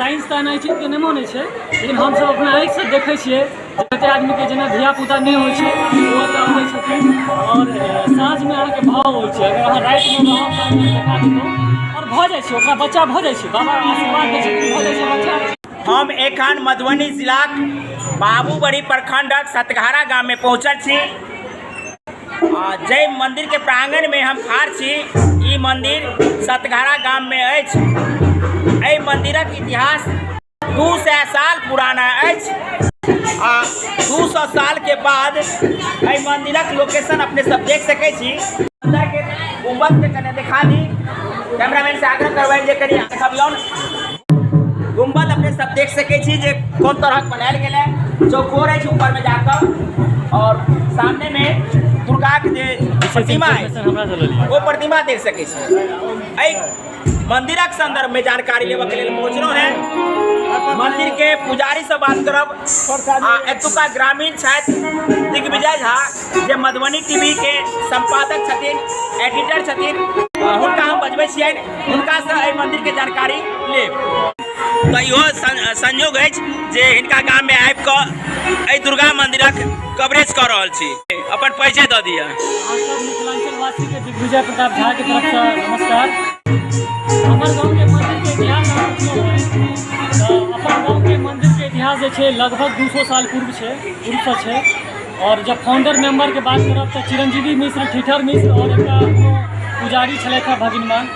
Science तऽ एना चीजके नहि मानै छै, लेकिन हमसभ अपना आँखिसँ देखै छियै जे कतेक आदमीके जेना धियापुता नहि होइ छै, ओ एतऽ अबै छथिन आओर साँझमे अहाँके भाव होइ छै। अगर अहाँ रातिमे रहब तऽ देखा देतहुँ आओर भऽ जाइ छै, ओकरा बच्चा भऽ जाइ छै, बाबा आशीर्वाद दै छथिन, भऽ जाइ छै बच्चा। हम एखन मधुबनी जिलाक बाबूबड़ी प्रखंडक सतघारा गाममे पहुँचल छी। जाहि मन्दिरके प्राङ्गणमे हम ठाढ़ छी, ई मन्दिर सतघारा गाममे अछि। एहि मन्दिरक इतिहास 200 साल पुराना अछि आ 200 सालके बाद एहि मन्दिरक लोकेशन अपने सब देख सकै छी। के गुम्बदके कने देखा दी, कैमरामैन से आग्रह करबनि जे कनि देखबियौन। गुम्बद अपने सब देख सकै छी जे कोन तरहक बनायल गेल है, चौकोर अछि ऊपर में जाकऽ और सामने में दुर्गा के जे प्रतिमा अछि ओ प्रतिमा देख सकै छी। एहि मंदिरक संदर्भ में जानकारी लेबऽ के लेल पहुँचलहुँ हैं। मंदिर के पुजारी से बात करब आ एतुका ग्रामीण छथि दिग्विजय झा, जे मधुबनी टीवी के संपादक छथिन, एडिटर छथिन, हुनका हम बजबै छियनि, हुनकासँ एहि मन्दिरके जानकारी लेब। तऽ इहो संयोग अछि जे हिनका गाममे आबि कऽ एहि दुर्गा मन्दिरक कवरेज कऽ रहल छी। अपन परिचय दऽ दिअ। अहाँ सब मिथिलाञ्चलवासीके दिग्विजय प्रताप झाके तरफसँ नमस्कार। हमर गाँवके मन्दिरके इतिहास अहाँ पुछलहुँ हेँ तऽ अपन गाँवके मन्दिरके इतिहास जे छै लगभग 200 साल पूर्व छै, पूर्वसँ छै। आओर जब फाउंडर मेम्बरके बात करब तऽ चिरंजीवी मिश्र, ठीठर मिश्र आओर एकटा कोनो पुजारी छलथि हेँ भगिनमान।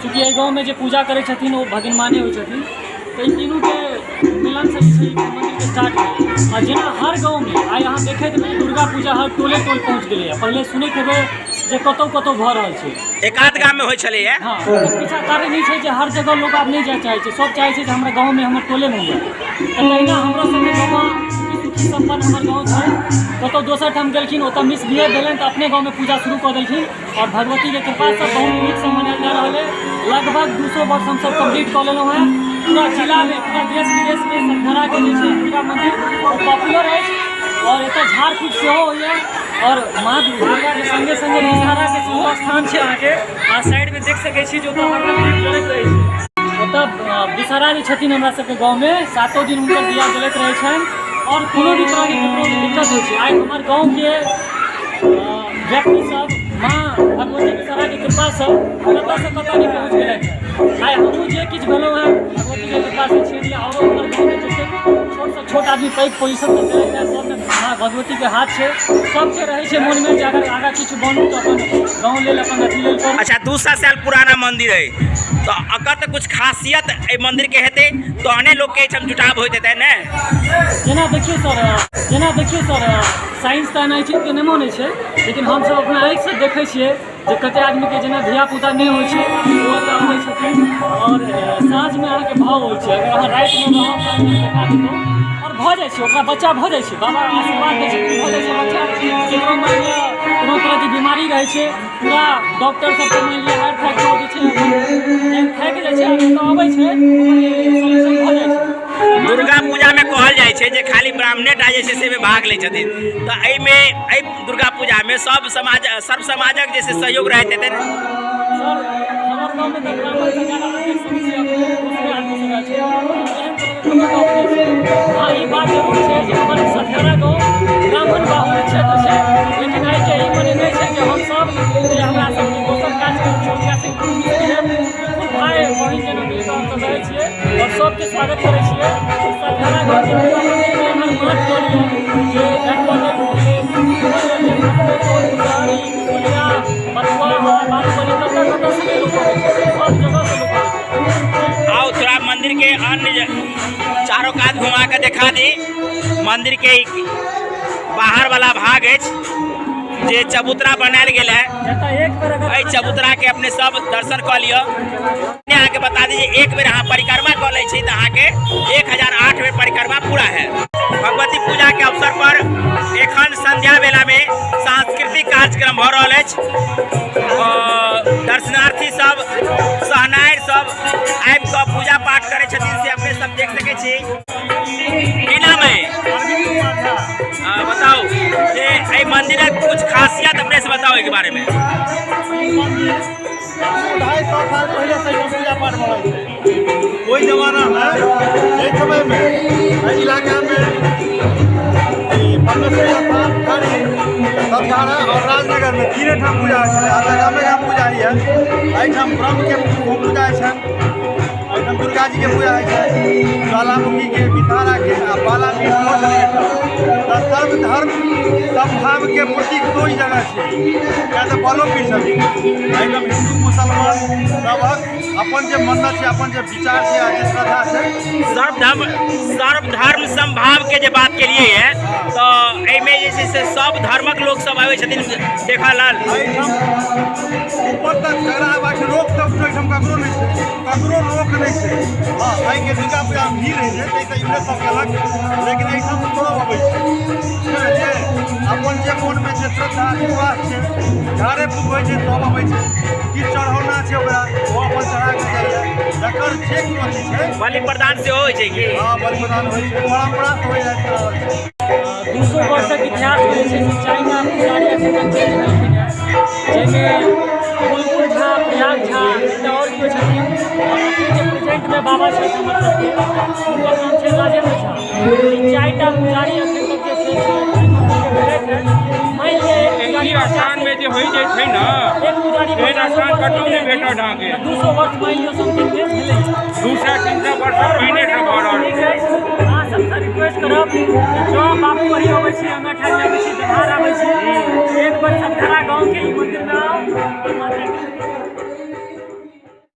चूँकि एहि गाँवमे जे पूजा करै छथिन ओ भगिनमाने होइ छथिन, तऽ ई तीनूके मिलनसँ जे छै ई मन्दिरके स्टार्ट भेलै। आ जेना हर गाँवमे आइ अहाँ देखैत हेबै दुर्गा पूजा हर टोले टोल पहुँच गेलैए। पहिले सुनैत हेबै जे कतहु कतहु भऽ रहल छै, एकाध गाममे होइ छलैए। हँ, ओकर पीछा कारण ई छै जे हर जगह लोक आब नहि जाय चाहै छै, सब चाहै छै जे हमरा गाँवमे हमर टोलेमे हुए। तऽ तहिना हमरो सबके गाँवमे सुखी सम्पन्न हमर गाँव छै, कतहु दोसर ठाम गेलखिन ओतऽ मिसबिहेव भेलनि तऽ अपने गाँवमे पूजा शुरू कऽ देलखिन आओर भगवतीके कृपासँ बहुत नीकसँ मनायल जा रहल अइ। लगभग 200 वर्ष हमसब कम्प्लीट कऽ लेलहुँ हेँ। पूरा जिलामे, पूरा देश विदेशमे सतघराके जे छै दुर्गा मन्दिर ओ पॉपुलर अछि आओर एतऽ झाड़ फूक सेहो होइए आओर माँ दुर्गाके सङ्गे सङ्गे विषहराके सेहो स्थान छै। अहाँके अहाँ साइडमे देख सकै छी जे ओतऽ हरदम दीप जलैत रहै छै। ओतऽ विषहरा जे छथिन हमरा सबके गाँवमे सातो दिन हुनकर दिया जलैत रहै छनि आओर कोनो भी तरहके ककरो दिक्कत होइ छै, आइ हमर गाँवके व्यक्ति सब माँ भगवती विषहराके कृपासँ कतऽसँ कतऽ नहि पहुँच गेलथि हेँ। आइ हमहूँ जे किछु भेलहुँ हेँ भगवतीके कृपासँ छी। आओरो हमर गाँवमे जतेक छोटसँ छोट आदमी पैघ पोजिशन तक गेलथि हेँ सबमे माँ भगवतीके हाथ छै। सबके रहै छै मोनमे जे अगर आगाँ किछु बनू तऽ अपन गाँव लेल, अपन अथी लेल करू। अच्छा, 200 साल पुराना मंदिर है तऽ एकर तऽ कुछ खासियत एहि मंदिर के हेतै तहने लोक के एहिठाम जुटाव होइत हेतै ने? जेना देखियौ सर, जेना देखियौ सर, साइंस तऽ एना चीजके नहि मानै छै, लेकिन हमसब अपना आँखिसँ देखै छियै जे कतेक आदमीके जेना धियापुता नहि होइ छै ओ एतऽ अबै छथिन आओर साँझमे अहाँके भाव होइ छै। अगर अहाँ रातिमे रहब तऽ देखा देतहुँ आओर भऽ जाइ छै, ओकरा बच्चा भऽ जाइ छै, बाबा आशीर्वाद दै छथिन, भऽ जाइ छै बच्चा। ककरो मानि लिअ कोनो तरहके बीमारी रहै छै, पूरा डॉक्टर सबके मानि लिअ हारि थाकि कऽ जे छै जहन थाकि जाइ छै तऽ अबै छै, सॉल्यूशन भऽ जाइ छै। दुर्गा पूजामे कहल जाइ छै जे खाली ब्राह्मणे टा जे छै से एहिमे भाग लै छथिन, तऽ एहिमे एहि दुर्गा पूजामे सब समाज, सर्व समाजक जे छै सहयोग रहैत हेतै ने? सर, हमर गाँवमे तऽ ब्राह्मणसँ ज्यादा तऽ देख सकै छियै अपने दोसरे आदमी सब आयल छै, एहन तरहके कोनो गप नहि छै। हँ, ई बात जरूर छै जे हमर सतघारा गाँव ब्राह्मण बाहुल्य क्षेत्र छै, लेकिन एहिके ई मने नहि छै जे हमसब जे हमरा सबके दोसर काज करै छै हुनका से कोनो मिसबिहेव। बिल्कुल भाय बहिन जेना मिलकऽ हमसब रहै छियै आओर सबके स्वागत करै छियै। सतघारा गाँवके दुर्गा मन्दिरमे हमर माथ लऽ लिअ जे हेडक्वार्टर भेलै, आओ थोड़ा मंदिर के अन्य चारों कात घुमा के देखा दी। मंदिर के बाहर वाला भाग अछि जे चबूतरा बनायल गेल है, एहि चबूतरा के अपने सब दर्शन कऽ लिअ। अहाँके बता दी जे एक बेर अहाँ परिक्रमा कऽ लै छी तऽ अहाँके 1008 बेर परिक्रमा पूरा है। भगवती पूजा के अवसर पर एखन संध्या बेला में सांस्कृतिक कार्यक्रम भऽ रहल अछि। दर्शनार्थी सब, सहनारि सब आबि कऽ पूजा पाठ करै छथिन, से अपने सब देख सकै छी। की नाम है? बताउ जे एहि मंदिरक कुछ खासियत अपने से बताउ एहिके बारे में। 250 साल पहिले से एहिठाम पूजा पाठ भऽ रहल छै। ओहि जमानामे, जाहि समयमे एहि इलाकामे ई परमेश्वरी स्थान, खड़ी, सतघारा आओर राजनगरमे तीने ठाम पूजा होइ छलै। आब गामे गाम पूजा होइए। एहिठाम ब्रह्मके खूब पूजा होइ छनि, एहिठाम दुर्गा जीके पूजा होइ छै, ज्वालामुखीके, विषहाराके आ बालापीठ सेहो छलै एहिठाम। तऽ सर्वधर्म समभावके प्रतीक सेहो ई जगह छै, किएक तऽ बालोपीठ छथिन। एहिठाम हिन्दू मुसलमान सभक अपन जे मन्नत छै, अपन जे विचार छै आ जे श्रद्धा छै। सर्वधर्म समभावके जे बात केलियै है, तऽ एहिमे जे छै से सब धर्मक लोक सब आबै छथिन देखऽ लेल। एहिठाम ऊपर तक झगड़ा हेबाक छै, रोक तोक एहिठाम ककरो नहि छै, ककरो रोक नहि छै। हँ, एहिके दुर्गा पूजामे भीड़ होइ छै, ताहिसँ इम्हरे सब केलक, लेकिन एहिठाम सब अबै छै, बुझलियै? अपन जे मोनमे जे श्रद्धा विश्वास छै, झाड़े फूक होइ छै, सब अबै छै। किछु चढ़ौना छै ओकरा, ओ अपन चढ़ा कऽ जाइए, जकर जे कोनो अथी छै। बलि प्रदान सेहो होइ छै की? हँ, बलि प्रदान होइ छै, परम्परासँ होइ जाइत रहल छै। 200 वर्षक इतिहासमे जे छै से चारिटा पुजारी एखन तक चलि रहलखिन हेँ, जाहिमे बुलबुल झा, प्रयाग झा, एकटा आओर केओ छथिन, आओर अखन जे प्रेजेंटमे बाबा छथि हमर सबके, हुनकर नाम छै राजेंद्र झा। ई चारिटा पुजारी एखन तक जे छै से एहि मन्दिरके भेलथि हेँ। मानि लिअ एक पुजारी एहि स्थानमे जे होइ जे छै ने, एक पुजारी एहन 50 स्थान वर्ष कतहु नहि भेलै, भेटत अहाँके। 200 वर्ष मानि लियौ समथिंग भेलै। 200-300 वर्ष पहिनेसँ भऽ रहल ठीक छै। अछि, अहाँ सबसँ रिक्वेस्ट करब, जँ बाबू बड़ी अबै छी, अङ्गठारी आबै छी, देहार आबै छी, एक बेर सतघरा गाँवके ई मन्दिरमे आउ। माताके